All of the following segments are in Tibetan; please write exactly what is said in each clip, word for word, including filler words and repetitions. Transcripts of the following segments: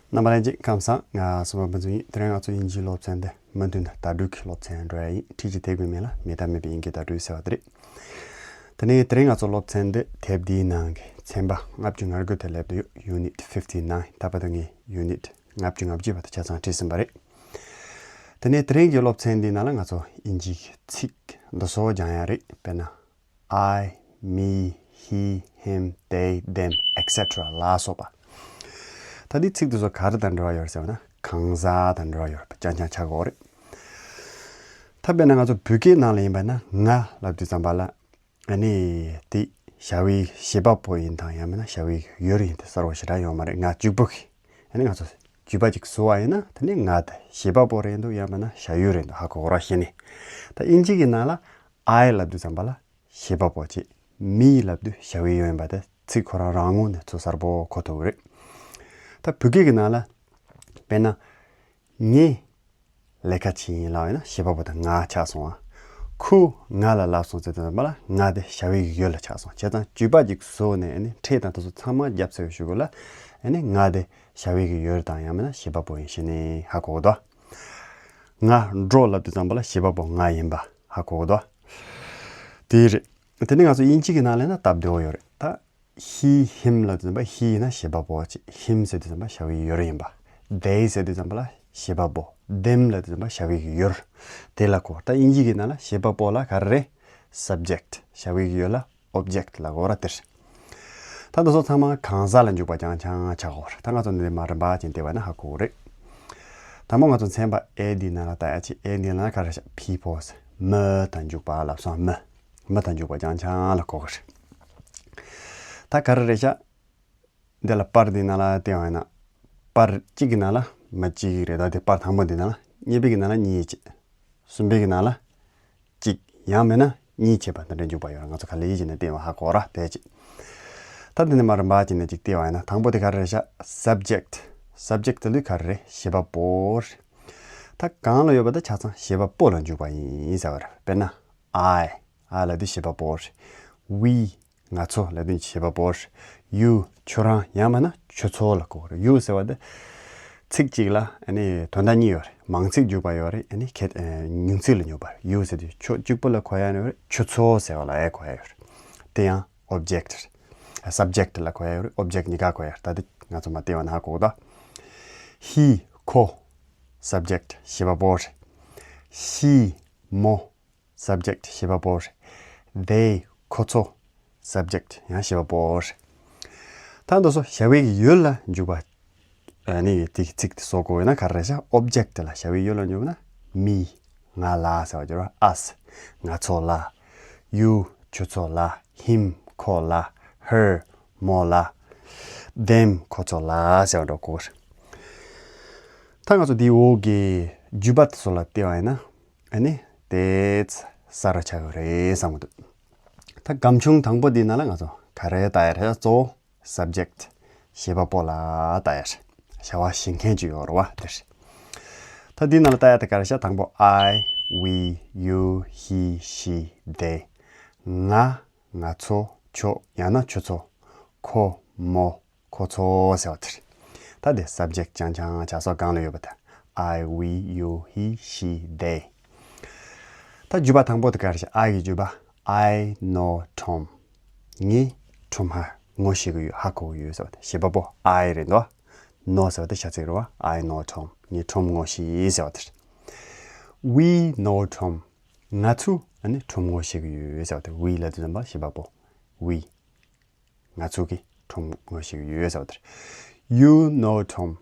རྣམ་པ་ལྷན་རྒྱས་ཁམས་བཟང་། ང་སུམ་པ་ཕུན་ཚོགས་ཡིན། དེ་རིང་ང་ཚོ་དབྱིན་ཇིའི་སློབ་ཚན་འདི་མུ་མཐུད་ནས་བརྡ་སྤྲོད་ཀྱི་སློབ་ཚན་འགྲོ་ཡ་ཡིན། ཁྲིད་ཀྱི་དེབ་ཀྱི་མིང་ལ་མེད་དང་མེད་པའི་དབྱིན་སྐད་བརྡ་སྤྲོད་ཟེར་བ་དེ་རེད། དེ་ནས་དེ་རིང་ང་ཚོ་སློབ་ཚན་འདི་དེབ་འདིའི་ནང་གི་ཚན་པ་ལྔ་བཅུ་ང་དགུ་དེ་སླེབས་བསྡད་ཡོད། Unit fifty nine། ད་བར་དུ་ངས་Unit ལྔ་བཅུ་ང་བརྒྱད་བར་དུ་ཆ་ཚང་ཁྲིད་ཟིན་པ་རེད། དེ་ནས་དེ་རིང་གི་སློབ་ཚན་འདིའི་ནང་ལ་ང་ཚོ་དབྱིན་ཇིའི་ཚིག་འདི་ཚོ་སྦྱང་ཡ་རེད། དཔེར་ན། I, me, he, him, they, them, et cetera ལ་སོགས་པ། ད་འདི་ཚིག་འདི་ཚོ་ག་རེ་དང་འབྲེལ་བ་ཡོད་རེད་ཟེར་བ་ན། གང་ཟག་དང་འབྲེལ་བ་ཡོད་པ་རྐྱང་རྐྱང་ཆགས་ཀྱི་ཡོད་རེད། ད་དཔེར་ན་ང་ཚོ་བོད་སྐད་ནང་ལ་ཡིན་པ་ན། ང་ལབ་དུས་ཙམ་པ་ལ། ཨ་ནི་དེ་བྱ་བའི་བྱེད་པ་པོ་ཡིན་དང་ཡང་མིན་ན་བྱ་བའི་ཡུལ་ཡིན་དེ་གསལ་པོ་ཞེ་དྲག་ཡོད་མ་རེད། ང་གཅིག་པུ་གིས་ཨ་ནི་ང་ཚོ་བརྗོད་པ་ཅིག་བཟོ་བ་ཡིན་ན། དེ་ནི་ང་དེ་བྱེད་པ་པོ་རེད་འདུག་ཡང་མིན་ན་བྱ་ཡུལ་རེད་འདུག་ཧ་གོ་ར་ཤེས་ནས། ད་དབྱིན་ཇི་གི་ནང་ལ་I ལབ་དུས་ཙམ་པ་ལ་བྱེད་པ་པོ་བྱེད། Me ལབ་དུས་བྱ་བའི་ཡུལ་ཡིན་པ་དེ་ཚིག་ཁོ་རང་རང་ངོས་ནས་ཚུར་གསལ་པོ་གོ་ཐུབ་ཀྱི་རེད། ད་བོད་སྐད་ཀྱི་ནང་ལ་དཔེར་ན། ངས་ལས་ཀ་བྱེད་ཡིན་ལབ་ཡིན་ན་བྱེད་པ་པོ་དེ་ང་ཆགས་སོང་ང་། ཁོས་ང་ལ་ལབ་སོང་ཟེར་དུས་ཙམ་པ་ལ་ང་དེ་བྱ་བའི་ཡུལ་ལ་ཆགས་སོང་། བྱས་ཙང་བརྗོད་པ་ཅིག་བཟོས་ནས་ཨ་ནི་ཕྲད་དང་དེ་ཚོ་ཚང་མ་བརྒྱབ་ཚར་བའི་གཞུག་གུ་ལ་ཨ་ནི་ང་དེ་བྱ་བའི་ཡུལ་དང་ཡང་མིན་ན་བྱེད་པ་པོ་ཡིན་ཞེས་ནས་ཧ་གོ་གི་འདུག་ང་འགྲོ་ལབ་དུས་ཙམ་པ་ལ་བྱེད་པ་པོ་ང་ཡིན་པ་ཧ་གོ་གི་འདུག་དེ་རེད། དེ་ནི་ང་ཚོ་དབྱིན་ཇི་གི་ནང་ལ་ཡིན་ན་སྟབས་བདེ་བོ་ཡོད་རེད། ད་he, him ལབ་དུས་ཙམ་པ་he ཡིན་ན་བྱེད་པ་པོ་བྱེད། him ཟེར་དུས་ཙམ་པ་བྱ་བའི་ཡུལ་ཡིན་པ། they ཟེར་དུས་ཙམ་པ་ལ་བྱེད་པ་པོ། them ལབ་དུས་ཙམ་པ་བྱ་བའི་ཡུལ། དེ་ལ་གོ། ད་དབྱིན་ཇི་གི་ནང་ལ་བྱེད་པ་པོ་ལ་ག་རེ་རེད། subject། བྱ་བའི་ཡུལ་ལ་object ལ་གོ་ར་དེ་རེད། ད་འདི་ཚོ་ཚང་མ་གང་ཟག་ལ་འཇུག་པ་རྐྱང་རྐྱང་ཆགས་ཀྱི་ཡོད་རེད། ད་ང་ཚོ་འདི་མ་རིམ་པ་བྱས་བལྟས་པ་ན་ཧ་གོ་གི་རེད། དང་པོ་ང་ཚོ་ཚན་པ་A འདིའི་ནང་ལ་ལྟ་ཡ་བྱས། A འདིའི་ནང་ལ་ག་རེ་ཤག people ཟེར། མི་དང་འཇུག་པ་ལབ་སོང་། མི། མི་དང་འཇུག་པ་རྐྱང་རྐྱང་ལ་གོ་གི་རེད། ད་ག་རེ་རེད་ཤག་འདི་ལ་པར་འདིའི་ནང་ལ་བལྟས་པ་ཡིན་ན། པར་གཅིག་གི་ནང་ལ་མི་གཅིག་རེད། ད་དེ་པར་དང་པོ་འདིའི་ནང་ལ། གཉིས་པའི་གི་ནང་ལ་གཉིས་བྱས། གསུམ་པའི་གི་ནང་ལ་གཅིག་ཡང་མིན་ན་གཉིས་བྱས་པ་འདི་འདྲ་འཇུག་པ་ཡོད་རེད། ང་ཚོ་ག་ལེར་བྱས་ནས་བལྟས་པ་ཧ་གོ་ར་དེ་བྱས། ད་འདི་ནས་མར་མར་བྱས་ནས་ཅིག་བལྟས་པ་ཡིན་ན། དང་པོ་དེ་ག་རེ་རེད་ཤག subject། subject དེ་ལུས་ག་རེ་རེད། བྱེད་པ་པོ་རེད། ད་གང་ལ་ཡོད་པ་དེ་ཆ་ཚང་བྱེད་པ་པོ་ལ་འཇུག་པ་ཡིན་ཟེར་བ་རེད། དཔེར་ན། I། I ལབ་དུས་བྱེད་པ་པོ་རེད། We། ང་ཚོ་ལབ་དུས་བྱེད་པ་པོ་རེད། You། ཁྱོད་རང་ཡང་མིན་ན་ཁྱོད་ཚོ་ལ་གོ་རེད། You ཟེར་བ་དེ་ཚིག་གཅིག་ལ་ཨ་ནི་དོན་དག་གཉིས་ཡོད་རེད། མང་ཚིག་འཇུག་པ་ཡོད་རེད། ཨ་ནི་ཁྱད་ཨ་ཉུང་ཚིག་ལ་འཇུག་པ་རེད། You ཟེར་དུས་ཁྱོད་གཅིག་པུ་ལ་གོ་ཡ་ཡོད་རེད། ཁྱོད་ཚོ་ཟེར་བ་ལ་ཨེ་གོ་ཡ་ཡོད་རེད། དེ་ཡང་object རེད། subject ལ་གོ་ཡ་ཡོད་རེད། object གཉིས་ཀ་གོ་ཡ་རེད། ད་དེ་ང་ཚོ་མར་བལྟས་པ་ན་ཧ་གོ་གི་འདུག he། ཁོ། subject བྱེད་པ་པོ་རེད། She། མོ། subject བྱེད་པ་པོ་རེད། They། ཁོ་ཚོ། subject ཡང་བྱེད་པ་པོ་རེད། ད་འདི་ཚོ་བྱ་བའི་ཡུལ་ལ་འཇུག་པ། ཨ་ནི་དེ་ཚིག་དེ་བཟོ་དགོས་ཡོད་ན་ག་རེ་རེད་ཤག object ལ་བྱ་བའི་ཡུལ་ལ་འཇུག་ན། Me། ང་ལ་ཟེར་བ་འཇུག་ར། Us། ང་ཚོ་ལ། You། ཁྱོད་ཚོ་ལ། Him། ཁོ་ལ། Her། མོ་ལ། Them། ཁོ་ཚོ་ལ་ཟེར་བ་འགྲོ་དགོས་རེད། ད་ང་ཚོ་འདིའི་འོག་གི་བརྗོད་པ་དེ་ཚོ་ལ་བལྟས་པ་ཡིན་ན། ཨ་ནི་དེ་གསལ་པོ་ཆགས་ཀྱི་རེད་བསམ་གྱི་འདུག་ད་སྒམ་ཆུང་དང་པོ་འདིའི་ནང་ལ་ང་ཚོ་ག་རེ་ལྟ་ཡ་རེད། གཙོ་བོ་subject བྱེད་པ་པོ་ལ་ལྟ་ཡ་རེད། བྱ་བ་བྱེད་མཁན་ཅིག་ཡོད་རེད་བ་དེ་རེད། ད་འདིའི་ནང་ལ་ལྟ་ཡ་དེ་ག་རེ་ཤག་དང་པོ་I། We། You། He། She། They། ང་། ང་ཚོ། ཁྱོད། ཡང་ན་ཁྱོད་ཚོ། ཁོ། མོ། ཁོ་ཚོ་ཟེར་བ་དེ་རེད། ད་དེ་subject རྐྱང་རྐྱང་ཆགས་སོང་། སྒང་ལ་ཡོད་པ་དེ། I། We། You། He། She། They། ད་བརྗོད་པ་དང་པོ་དེ་ག་རེ་རེད། I གི་བརྗོད་པ། I know Tom། ངས་ཁྲོམ་ཧ་ངོ་ཤེས་ཀྱི་ཡོད། ཧ་གོ་གི་ཡོད་ཟེར་བ་དེ། བྱེད་པ་པོ་I རེད་འདུག know ཟེར་བ་དེ་བྱ་ཚིག་རེད་བ། I know Tom། ངས་ཁྲོམ་ངོ་ཤེས་ཟེར་བ་དེ་རེད། We know Tom། ང་ཚོས་ཨ་ནི་ཁྲོམ་ངོ་ཤེས་ཀྱི་ཡོད་ཟེར་བ་དེ། We ལབ་དུས་ཙམ་པ་བྱེད་པ་པོ། We། ང་ཚོ་གིས་ཁྲོམ་ངོ་ཤེས་ཀྱི་ཡོད་ཟེར་བ་དེ་རེད། You know Tom།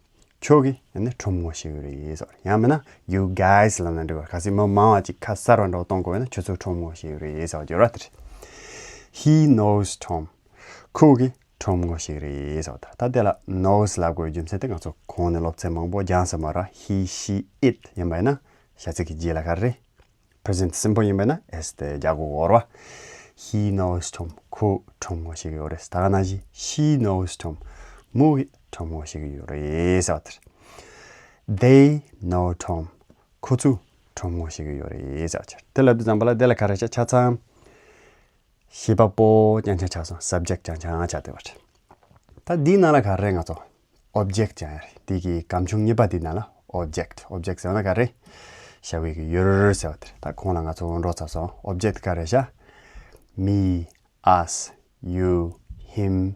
ཁྱོད་ཀྱིས་ཨ་ནི་ཁྲོམ་ངོ་ཤེས་ཀྱི་རེད་ཟེར་བ་རེད། ཡང་མིན་ན་you guys ལབ་ན་འགྲིག་གི་རེད། གལ་སྲིད་མི་མང་བ་ཅིག་ཁ་གསལ་བ་འདྲ་བོ་གཏོང་དགོས་ན་ཁྱོད་ཚོས་ཁྲོམ་ངོ་ཤེས་ཀྱི་རེད་ཟེར་བ་བརྗོད་ར་དེ་རེད། He knows Tom། ཁོ་གིས་ཁྲོམ་ངོ་ཤེས་ཀྱི་རེད་ཟེར་བ་དེ་རེད། ད་དེ་ལ་knows ལབ་དགོས་རྒྱུ་མཚན་དེ་ང་ཚོ་གོང་ནས་སློབ་ཚན་མང་པོ་སྦྱངས་ཟིན་པ་ར། He། She། It ཡིན་པ་ཡིན་ན་བྱ་ཚིག་གི་རྗེས་ལ་ག་རེ་རེད། Present simple ཡིན་པ་ན་S དེ་རྒྱག་དགོས་ཀྱི་ཡོད་རེད་བ། He knows Tom། ཁོས་ཁྲོམ་ངོ་ཤེས་ཀྱི་ཡོད་རེད། ད་ག་ནང་བཞིན་She knows Tom། མོ་གིས་ཁྲོམ་ངོ་ཤེས་ཀྱི་ཡོད་རེད་ཟེར་བ་དེ་རེད། They know Tom། ཁོ་ཚོས་ཁྲོམ་ངོ་ཤེས་ཀྱི་ཡོད་རེད་ཟེར་བ་དེ་རེད། དེ་ལབ་དུས་ཙམ་པ་ལ་དེ་ལ་ག་རེ་ཆགས། ཆ་ཚང་བྱེད་པ་པོ་རྐྱང་རྐྱང་ཆགས་སོང་། Subject རྐྱང་རྐྱང་ཆགས་བསྡད་པ་རེད། ད་འདིའི་ནང་ལ་ག་རེ་རེད། ང་ཚོ་ ཨོབ་ཇེག་ཊི་ཡང་རེད། དེ་གི་སྒམ་ཆུང་གཉིས་པ་དེ་ནང་ལ་ཨོབ་ཇེག་ཊི། ཨོབ་ཇེག་ཊི་ཟེར་ན་ག་རེ། ཞ་བོ་གི་ཡུལ་ཟེར་བ་དེ་རེད། ད་གོང་ལ་ང་ཚོ་འགྲོ་ཚར་སོང་། ཨོབ་ཇེག་ཊི་ག་རེ་བྱ། me, us, you, him,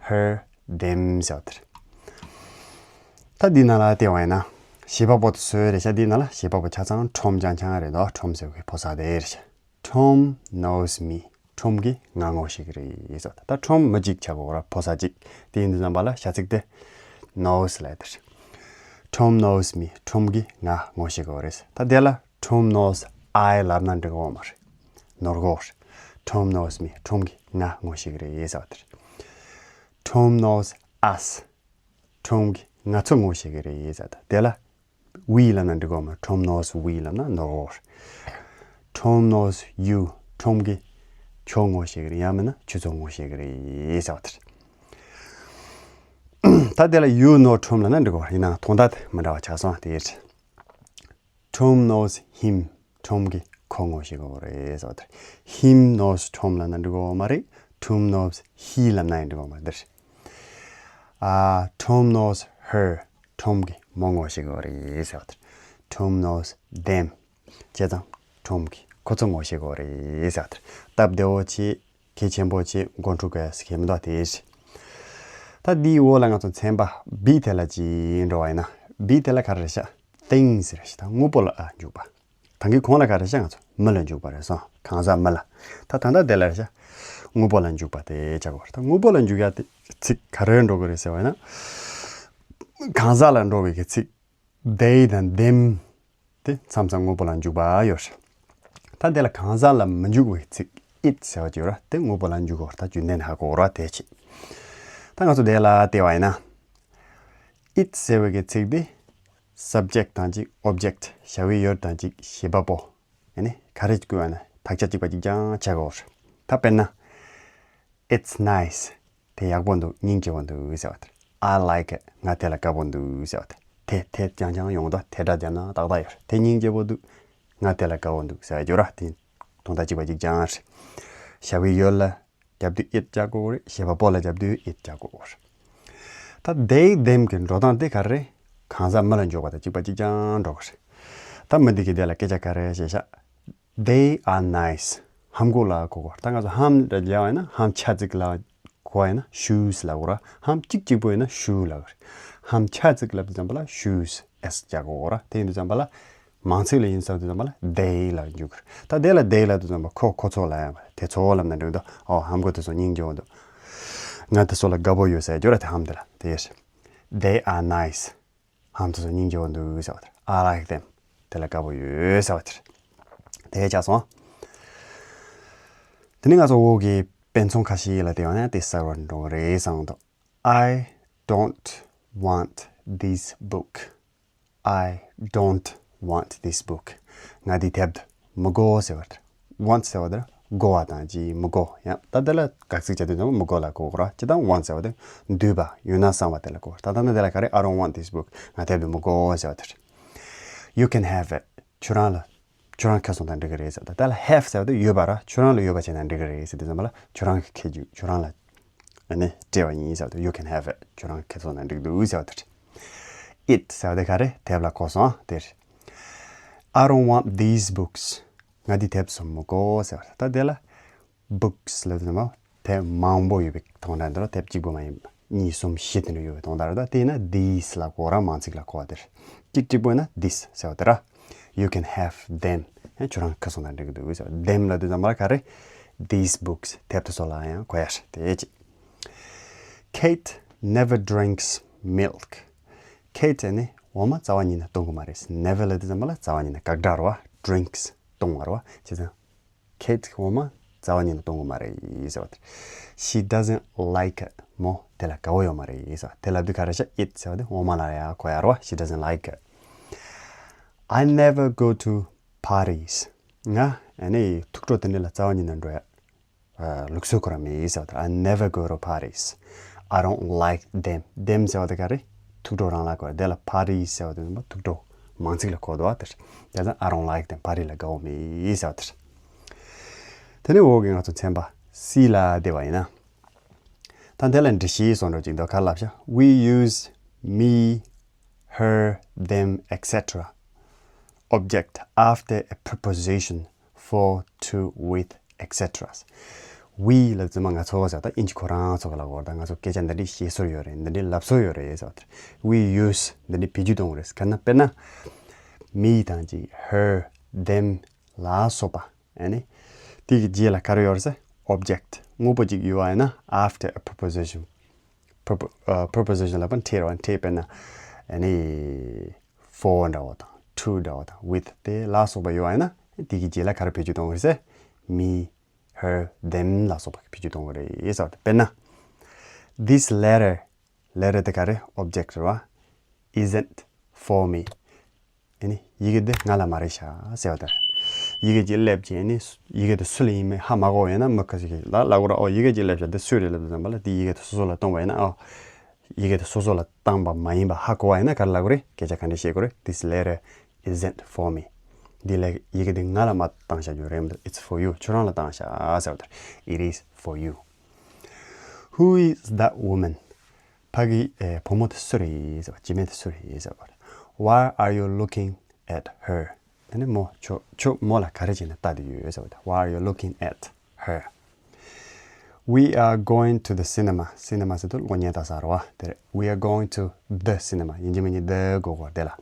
her, them ཟེར་བ་དེ་རེད། ད་འདི་ནང་ལ་བལྟས་པ་ཡིན་ན་བྱེད་པ་པོ་དེ་སུ་རེད་བྱ། འདི་ནང་ལ་བྱེད་པ་པོ་ཆ་ཚང་ཁྲོམ་རྐྱང་རྐྱང་རེད་དོ། ཁྲོམ་ཟེར་བའི་ཕོ་གསར་དེ་རེད་བྱ། Tom knows me. ཁྲོམ་གྱིས་ང་ངོ་ཤེས་ཀྱི་རེད་ཟེར། ད་ཁྲོམ་མི་གཅིག་ཆགས་ཀྱི་ཡོད་རེད། ཕོ་གསར་གཅིག་དེ་ཡིན་དུས་ཙམ་པ་ལ་བྱ་ཚིག་དེ་knows ལབ་དེ་རེད། Tom knows me. ཁྲོམ་གྱིས་ང་ངོ་ཤེས་ཀྱི་ཡོད་རེད། ད་དེ་ལ་Tom knows I ལབ་ན་འགྲིག་གི་ཡོད་མ་རེད། ནོར་གྱི་ཡོད་རེད། Tom knows me. ཁྲོམ་གྱིས་ང་ངོ་ཤེས་ཀྱི་རེད་ཟེར་བ་དེ་རེད། Tom knows us. ཁྲོམ་གྱིས་ང་ཚོ་ངོ་ཤེས་ཀྱི་རེད་ཟེར། ད་དེ་ལ་we ལབ་ན་འགྲིག་གི་ཡོད་མ་རེད། Tom knows we ལབ་ན་ནོར་གྱི་ཡོད་རེད། Tom knows you. ཁྲོམ་གྱིས་ཁྱོད་ངོ་ཤེས་ཀྱི་རེད། ཡང་མིན་ན་ཁྱོད་ཚོ་ངོ་ཤེས་ཀྱི་རེད་ཟེར་བ་དེ་རེད། ད་དེ་ལ་you know Tom ལབ་ན་འགྲིག་གི་ཡོད་རེད། ཡིན་ནའང་དོན་དག་དེ་མི་འདྲ་བ་ཆགས་སོང་། དེ་རེད། Tom knows him. ཁྲོམ་གྱིས་ཁོ་ངོ་ཤེས་ཀྱི་ཡོད་རེད་ཟེར་བ་དེ་རེད། Him knows Tom ལབ་ན་འགྲིག་གི་ཡོད་མ་རེད། Tom knows he ལབ་ན་ཡང་འགྲིག་གི་ཡོད་མ་རེད། འདིར། ཨ། Tom knows her. ཁྲོམ་གྱིས་མོ་ངོ་ཤེས་ཀྱི་ཡོད་རེད་ཟེར་བ་དེ་རེད། Tom knows them. བྱས་ཙང་ཁྲོམ་གྱིས་ཁོ་ཚོ་ངོ་ཤེས་ཀྱི་ཡོད་རེད་ཟེར་བ་དེ་རེད། སྟབས་བདེ་བོ་བྱས། གལ་ཆེན་པོ་བྱས། མགོ་འཁྲུག་གི་ཡ་ཟེར་མཁན་མི་འདུག་དེ་རེད། ད་འདིའི་འོག་ལ་ང་ཚོ་ཚན་པ་B དེ་ལ་ཅིག་འགྲོ་བ་ཡིན་ན། B དེ་ལ་ག་རེ་རེད་བྱ། Things རེད་བྱ། ད་དངོས་པོ་ལ་ཨ་འཇུག་པ། ད་གིན་གོང་ལ་ག་རེ་བྱ། ང་ཚོ་མི་ལ་འཇུག་པ་རེད་སོང་། གང་ཟག་མི་ལ། ད་ད་ལྟ་དེ་ལ་རེད་བྱ། དངོས་པོ་ལ་འཇུག་པ་དེ་བྱ་དགོས་རེད། ད་དངོས་པོ་ལ་འཇུག་ཡ་དེ་ཚིག་ག་རེ་འགྲོ་གི་རེད་ཟེར་བ་ཡིན་ན། གང་ཟག་ལ་འགྲོ་བའི་གི་ཚིག they དང་them དེ་མཚམས་མཚམས་དངོས་པོ་ལ་འཇུག་པ་ཡོད་རེད། ད་དེ་ལ་གང་ཟག་ལ་མི་འཇུག་པའི་ཚིག་it ཟེར་བ་ཅིག་ཡོད་རེད། དེ་དངོས་པོ་ལ་འཇུག་གི་ཡོད་རེད། ད་རྒྱུན་ལྡན་ཧ་གོ་ར་དེ་བྱེད། ད་ང་ཚོ་དེ་ལ་བལྟས་པ་ཡིན་ན། it ཟེར་བའི་གི་ཚིག་དེ་subject དང་གཅིག་object བྱ་བའི་ཡུལ་དང་གཅིག་བྱེད་པ་པོ། ཡང་ན་ག་རེ་བཀོད་ན་དག་ཆ་གཅིག་པ་གཅིག་རྐྱང་ཆགས་ཀྱི་ཡོད་རེད། ད་དཔེར་ན། It's nice. དེ་ཡག་པོ་འདུག་སྙིང་རྗེ་པོ་འདུག་ཟེར་བ་དེ། I like it. ང་དེ་ལ་དགའ་པོ་འདུག་ཟེར་བ་དེ། དེ་དེ་རྐྱང་རྐྱང་ཡོང་དུས་དེ་སྒྲ་བརྒྱབ་ན་ཏག་ཏག་ཡོད་རེད། དེ་སྙིང་རྗེ་པོ་འདུག་ང་དེ་ལ་དགའ་པོ་འདུག་ཟེར་བ་ཡོད་ར། དེ་དོན་དག་གཅིག་པ་གཅིག་རྐྱང་རེད། བྱ་བའི་ཡུལ་ལ་རྒྱབ་དུས་it རྒྱག་དགོས་རེད། བྱེད་པ་པོ་ལ་རྒྱབ་དུས་it རྒྱག་དགོས་རེད། ད་they them གི་འགྲོ་སྟངས་དེ་ག་རེ་རེད། གང་ཟག་མི་ལ་འཇུག་པ་དང་གཅིག་པ་གཅིག་རྐྱང་འགྲོ་གི་རེད། ད་མི་འདི་གི་དེ་ལ་སྐད་ཆ་ག་རེ་བཤད་ཤག They are nice. ལྷམ་གོག་ལ་གོ་གོ། ད་ང་ཚོ་ལྷམ་འདྲ་བརྒྱབ་པ་ཡིན་ན་ལྷམ་ཆ་གཅིག་ལ་གོ་བ་ཡིན་ན་shoes ལ་གོ་ར། ལྷམ་གཅིག་གཅིག་པོ་ཡིན་ན་shoe ལ་གོ་ར། ལྷམ་ཆ་གཅིག་ལབ་དུས་ཙམ་པ་ལ་shoes s རྒྱག་གོ་གོ་ར། དེ་ཡིན་དུས་ཙམ་པ་ལ་མང་ཚིག་ལ་ཡིན་ཟེར་དུས་ཙམ་པ་ལ་they ལ་འཇུག་གི་རེད། ད་they ལ་they ལབ་དུས་ཙམ་པ་ཁོ་ཁོ་ཚོ་ལ་ཡང་དེ་ཚོ་ལབ་ན་འགྲིག་འདུག་ཨོ་ལྷམ་གོག་དེ་ཚོ་སྙིང་རྗེ་བོ་འདུག་ང་དེ་ཚོ་ལ་དགའ་པོ་ཡོད་ཟེར་རྒྱུ་ར། དེ་ལྷམ་དེ་ལ་དེ་རེད། They are nice. ལྷམ་དེ་ཚོ་སྙིང་རྗེ་བོ་འདུག་ཟེར་བ་དེ་རེད། I like them. དེ་ལ་དགའ་པོ་ཡོད་ཟེར་བ་དེ་རེད། དེ་ཆགས་སོང་། དེ་ནས་ང་ཚོ་འོག་གི་དཔེ་མཚོན་ཁ་ཤས་ལ་བལྟས་པ་ན་དེ་གསར་བ་འགྲོ་གི་རེད་བསམ་འདུག I don't want this book. I don't want this book. ང་འདི་དེབ་འདི་མི་དགོས་ཟེར་བ་རེད། Want ཟེར་བ་དེ་དགོས་པ་དང་ཅིག་མི་དགོས། ཡང་ད་དེ་ལ་དགག་ཚིག་བྱ་དུས་ཙམ་པ་མི་དགོས་ལ་གོ་དགོས་ར། སྤྱིར་བཏང་want ཟེར་བ་དེ་འདོད་པ་ཡོད་ན་བསམ་པ་དེ་ལ་གོ། ད་ལྟ་ན་དེ་ལ་ག་རེ། I don't want this book. ང་དེབ་འདི་མི་དགོས་ཟེར་བ་དེ་རེད། You can have it. ཁྱོད་རང་ལ། ཁྱོད་རང་ཁེ་བཟང་དང་འགྲིག་གི་རེད་ཟེར། ད་དེ་ལ་have ཟེར་བ་དེ་ཡོད་པ་ར། ཁྱོད་རང་ལ་ཡོད་པ་བྱས་ན་འགྲིག་གི་རེད་ཟེར་དུས་ཙམ་པ་ལ་ཁྱོད་རང་གི་ཁེ་རྒྱུ་ཁྱོད་རང་ལ་ཨ་ནི་སྤྲད་པ་ཡིན་ཟེར་བ་དེ། You can have it. ཁྱོད་རང་ཁེ་བཟང་དང་འགྲིག་འདུག་ཟེར་བ་དེ་རེད། It ཟེར་བ་དེ་ག་རེ། དེབ་ལ་གོ་སོང་། དེ་རེད། I don't want these books. ང་འདི་དེབ་ཚོ་མི་དགོས་ཟེར་བ་རེད། ད་དེ་ལ་books ལབ་དུས་ཙམ་པ་དེབ་མང་པོ་ཡོད་པའི་དོན་དག་འདི་ར། དེབ་གཅིག་པོ་མ་ཡིན་པ་གཉིས་གསུམ་བཞི་དེ་འདྲ་ཡོད་པའི་དོན་དག་རེད། ད་དེ་ཡིན་ན་these ལ་གོ་ར། མང་ཚིག་ལ་གོ་བ་དེ་རེད། གཅིག་གཅིག་པོ་ཡིན་ན་this ཟེར་བ་དེ་ར། You can have them. ཁྱོད་རང་ཁེ་བཟང་དང་འགྲིག་གི་འདུག་ཟེར་བ། Them ལབ་དུས་ཙམ་པ་ལ་ག་རེ། These books དེབ་དེ་ཚོ་ལ་ཡང་གོ་ཡ་རེད། དེ་ཅི། Kate never drinks milk. Kate ནི་འོ་མ་རྩ་བ་ཉིད་ནས་བཏུང་གི་མ་རེད། Never ལབ་དུས་ཙམ་པ་ལ་རྩ་བ་ཉིད་ནས། དགག་སྒྲ་རེད་བ། Drinks བཏུང་བ་རེད་བ། བྱས་ཙང་Kate འོ་མ་རྩ་བ་ཉིད་ནས་བཏུང་གི་མ་རེད་ཟེར་བ་དེ། She doesn't like it. མོ་དེ་ལ་དགའ་བོ་ཡོད་མ་རེད་ཟེར་བ། དེ་ལབ་དུས་ག་རེ་བྱ། It ཟེར་བ་དེ་འོ་མ་ལ་ཡ་གོ་ཡ་རེད་བ། She doesn't like it. I never go to parties. ང་ཨ་ནི་ཐུག་འཕྲད་དེ་འདྲ་ལ་རྩ་བ་ཉིད་ནས་འགྲོ་ཡ་ཨ་ལུགས་སྲོལ་ཁོ་རང་མེད་ཟེར་བ་དེ། I never go to parties. I don't like them. Them ཟེར་བ་དེ་ག་རེ། ཐུག་འཕྲད་རང་ལ་གོ། དེ་ལ་parties ཟེར་བ་དེ་ནི་ཐུག་འཕྲད་མང་ཚིག་ལ་གོ་འདུག་བ། དེ་བྱས་ཙང་I don't like them. Party ལ་དགའ་བོ་མེད་ཟེར་བ་དེ་རེད། དེ་ནས་འོག་གི་ང་ཚོ་ཚན་པ་C ལ་བལྟས་པ་ཡིན་ན། ད་དེ་ལ་འགྲེལ་བཤད་བཟོ་འདྲ་ཅིག་འདུག་ག་རེ་ལབ་ཤག We use me, her, them, et cetera. Object after a preposition for, to, with, et cetera. We ལབ་ཙམ་ང་ཚོ་ཟེར་ད་ཨིན་ཇི་ཁོ་རང་ཚོ་ག་ལ་གོ་ད་ང་ཚོ་སྐད་ཆ་འདི་འདྲ་བཤད་སྲོལ་ཡོད་རེད། འདི་འདྲ་ལབ་སྲོལ་ཡོད་རེད་ཟེར་བ་དེ། We use འདི་འདྲ་བེད་སྤྱོད་གཏོང་གི་རེད། ག་ན་དཔེར་ན་me དང་གཅིག her, them ལ་སོགས་པ། ཨ་ནི་དེ་གི་རྗེས་ལ་ག་རེ་ཡོད་རེད་ཟེར། Object དངོས་པོ་གཅིག་ཡོད་པ་ཡིན་ན། after a preposition preposition ལབ་པ་འཕྲད་རེད་བ། འཕྲད་དཔེར་ན་ཨ་ནི་for འདྲ་བོ་དང་to འདྲ་བོ་དང་with དེ་ལ་སོགས་པ་ཡོད་པ་ཡིན་ན། དེ་གི་རྗེས་ལ་ག་རེ་བེད་སྤྱོད་གཏོང་གི་རེད་ཟེར། me, her, them ལ་སོགས་པ་བེད་སྤྱོད་གཏོང་གི་རེད་ཟེར་བ་དེ། དཔེར་ན། This letter letter དེ་ག་རེ། Object རེད་བ། Isn't for me. ཨ་ནི་ཡི་གེ་འདི་ང་ལ་མ་རེད་ཤག་ཟེར་བ་དང་། ཡི་གེ་གཅིག་སླེབས་ཀྱི་ཨ་ནི་ཡི་གེ་དེ་སུ་ལ་ཡིན་མིན་ཧ་མ་གོ་བ་ཡིན་ན་མི་ཁ་ཅིག་གིས་ལ་ལ་གོ་ར། ཨོ་ཡི་གེ་གཅིག་སླེབས་ཤག་འདི་སུའི་རེད་ལབ་དུས་ཙམ་པ་ལ་དེ་ཡི་གེ་དེ་སོ་སོ་ལ་གཏོང་བ་ཡིན་ན། ཨོ་ཡི་གེ་དེ་སོ་སོ་ལ་བཏང་བ་མ་ཡིན་པ་ཧ་གོ་བ་ཡིན་ན་ག་རེ་ལབ་དགོས་རེད། སྐད་ཆ་ག་འདྲ་བཤད་དགོས་རེད། This letter isn't for me. འདི་ལ་ཡི་གེ་འདི་ང་ལ་མ་བཏང་བཞག་རྒྱུ་རེད་མི་འདུག It's for you. ཁྱོད་རང་ལ་བཏང་བཞག་ཟེར་བ་དང་། It is for you. Who is that woman? ཕ་གི་ཨེ་བུ་མོ་དེ་སུ་རེད་ཟེར་བ། སྐྱེ་དམན་དེ་སུ་རེད་ཟེར་བ། Why are you looking at her? དེ་ནི་མོ་ཁྱོད་ཁྱོད་མོ་ལ་ག་རེ་བྱས་ནས་ལྟ་དུ་ཡོད་ཟེར་བ། Why are you looking at her? We are going to the cinema. སི་ནེ་མ་ཟེར་དུས་གློག་བརྙན་ལྟ་ས་རེད་བ། དེ་རེད། We are going to the cinema. ཡིན་གཅིག་མིན་གཅིག་the གོ་དགོས་དེ་ལ།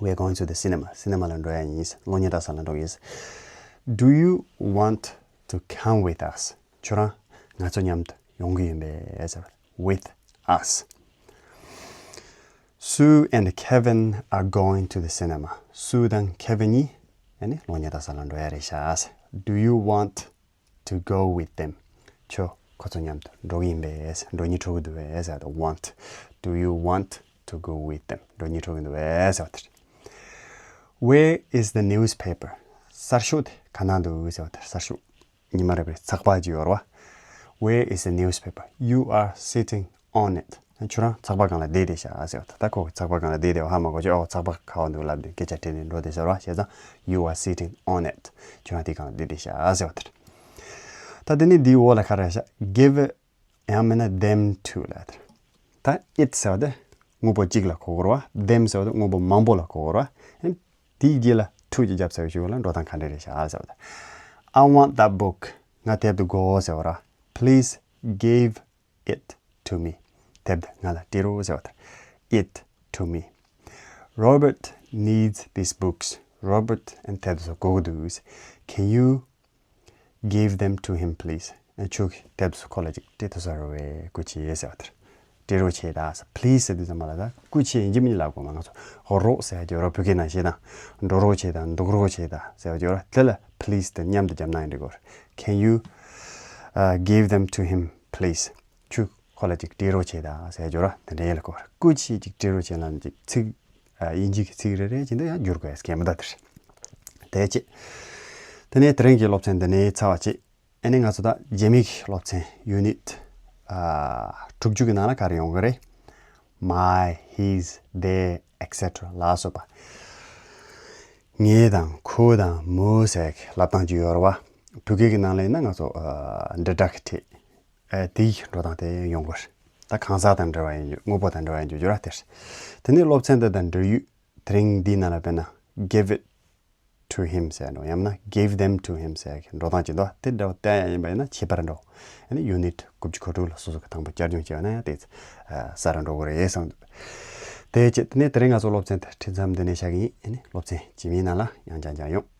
We are going to the cinema. སི་ནེ་མ་ལ་འགྲོ་ཡ་ཡིན། གློག་བརྙན་ལྟ་ས་ལ་འགྲོ་ཡིན། Do you want to come with us? ཁྱོད་རང་ང་ཚོ་མཉམ་དུ་ཡོང་གི་ཡིན་པས་ཟེར་བ། With us. Sue and Kevin are going to the cinema. སུའུ་དང་ཁེ་ཝིན་གཉིས་ཨ་ནི་གློག་བརྙན་ལྟ་ས་ལ་འགྲོ་ཡ་རེད་ཤག Do you want to go with them? ཁྱོད་ཁོ་ཚོ་མཉམ་དུ་འགྲོ་གི་ཡིན་པས། འགྲོ་སྙིང་བྲོ་གི་འདུག་པས་ཟེར་བ་དང་། Want. Do you want to go with them? འགྲོ་སྙིང་བྲོ་གི་འདུག་པས་ཟེར་བ་དེ་རེད། Where is the newspaper? གསར་ཤོག་དེ་ག་ན་འདུག་ཟེར་བ་དེ་རེད། གསར་ཤོག་ཉི་མ་རེ་བའི་ཚགས་པར་ཅིག་ཡོད་རེད་བ། Where is the newspaper? You are sitting on it. ཁྱོད་རང་ཚགས་པར་སྒང་ལ་བསྡད་བསྡད་ཤག་ཟེར་བ་དང་། ད་ཁོ་གི་ཚགས་པར་སྒང་ལ་བསྡད་བསྡད་པ་ཧ་མ་གོ་ཅིག་ཨོ་ཚགས་པར་ག་བ་འདུག་ལབ་དུས་སྐད་ཆ་དྲིས་ནས་འགྲོ་བསྡད་ཤག་རེད་བ། བྱས་ཙང་། You are sitting on it. ཁྱོད་རང་དེའི་སྒང་ལ་བསྡད་བསྡད་ཤག་ཟེར་བ་དེ་རེད། ད་དེ་ནས་འདིའི་འོག་ལ་ག་རེ་ཤག Give ཡང་མིན་ན་them to ལབ་དེ་རེད། ད་it ཟེར་བ་དེ་དངོས་པོ་གཅིག་ལ་གོ་དགོས་རེད་བ། them ཟེར་བ་དེ་དངོས་པོ་མང་པོ་ལ་གོ་དགོས་རེད་བ། ཨ་ནི་དེའི་རྗེས་ལ་to ཅིག་བརྒྱབ་ཚར་བའི་གཞུག་ལ་འགྲོ་སྟངས་ག་འདྲ་རེད་ཤག་ཟེར་བ་དེ། I want that book. ང་དེབ་དེ་དགོས་ཟེར་བ་རེད། Please give it to me. དེབ་དེ་ང་ལ་སྤྲད་རོགས་ཟེར་བ་དེ། It to me. Robert needs these books. Robert ཨ་ནི་དེབ་དེ་ཚོ་དགོས་ཀྱི་འདུག Can you give them to him, please? ཨ་ཁྱོད་ཀྱིས་དེབ་དེ་ཚོ་ཁོ་ལ་ཅིག་སྤྲད་ཐུབ་ས་རེད་པས། སྐུ་མཁྱེན་ཟེར་བ་དེ་རེད། སྤྲད་རོགས་བྱེད་དང་ཟེར། Please ཟེར་དུས་ཙམ་པ་ལ་ད་སྐུ་མཁྱེན་ཡིན་གཅིག་མིན་གཅིག་ལབ་དགོས་མ། ང་ཚོ་རོགས་ཟེར་ཡ་ཅིག་ཡོད་རེད། བོད་སྐད་ནང་བཤད་སྟངས། འགྲོ་རོགས་བྱེད་དང་། འདུག་རོགས་བྱེད་དང་ཟེར་བ་ཅིག་ཡོད་རེད། དེ་ལ་please དེ་མཉམ་དུ་བརྒྱབ་ན་ཡང་འགྲིག་གི་རེད། Can you uh, give them to him, please? ཁྱོད་ཁོ་ལ་ཅིག་སྤྲད་རོགས་བྱེད་དང་ཟེར་ཡ་ཅིག་ཡོད་རེད། དེ་འདྲ་ཡིན་ལ་གོ། སྐུ་མཁྱེན་ཅིག་སྤྲད་རོགས་བྱེད་ལབ་ན་ཅིག་ཚིག་ཨ་དབྱིན་ཇི་གི་ཚིག་རེ་རེ་བཞིན་དུ་ཡང་བསྒྱུར་དགོས་ཡ་གལ་མི་འདུག་དེ་རེད། དེ་བྱས། དེ་ནས་དེ་རིང་གི་སློབ་ཚན་འདི་ནས་ཚར་བ་བྱས། ཨ་ནི་ང་ཚོ་ད་རྗེས་མའི་སློབ་ཚན་unit ཨ་དྲུག་ཅུ་གི་ནང་ལ་ག་རེ་ཡོང་གི་རེད། My, his, their, et cetera ལ་སོགས་པ། ངའི་དང་ཁོའི་དང་མོའི་ཟེར་ལབ་སྟངས་ཅིག་ཡོད་རེད་བ། བོད་སྐད་ཀྱི་ནང་ལ་ཡིན་ན་ང་ཚོ་ཨ་འབྲེལ་སྒྲ་གི་ཕྲད། ཨ་དེའི་འགྲོ་སྟངས་དེ་ཡོང་གི་རེད། ད་གང་ཟག་དང་འབྲེལ་བ་ཡིན་རྒྱུ། དངོས་པོ་དང་འབྲེལ་བ་ཡིན་རྒྱུ་ཡོད་ར་དེ་རེད། དེ་ནས་སློབ་ཚན་འདི་དང་འབྲེལ་ཡོད་དེ་རིང་འདིའི་ནང་ལ་དཔེར་ན་give it to him ཟེར་འགྲོ། ཡང་ན་give them to him ཟེར་གྱི་འགྲོ་སྟངས་ཅིག་འདུག་དེ་འདྲ་བ་བལྟས་ཡ་ཡིན་པ་ཡིན་ན་ཁྱད་པར་འགྲོ། ཨ་ནི་unit དགུ་བཅུ་གོ་དྲུག་ལ་སོ་སོ་གི་དང་པོ་བསྐྱར་སྦྱོང་བྱས་པ་ན་ཡང་དེ་ཨ་གསལ་རུ་འགྲོ་གི་རེད་བསམ་འདུག་དེ་བྱས་དེ་ནས་དེ་རིང་ང་ཚོ་སློབ་ཚན་དེ་ཁྲིད་མཚམས་འདི་ནས་བཞག་གི་ཡིན། ཨ་ནི་སློབ་ཚན་རྗེས་མའི་ནང་ལ་ཡང་བསྐྱར་མཇལ་ཡོང་།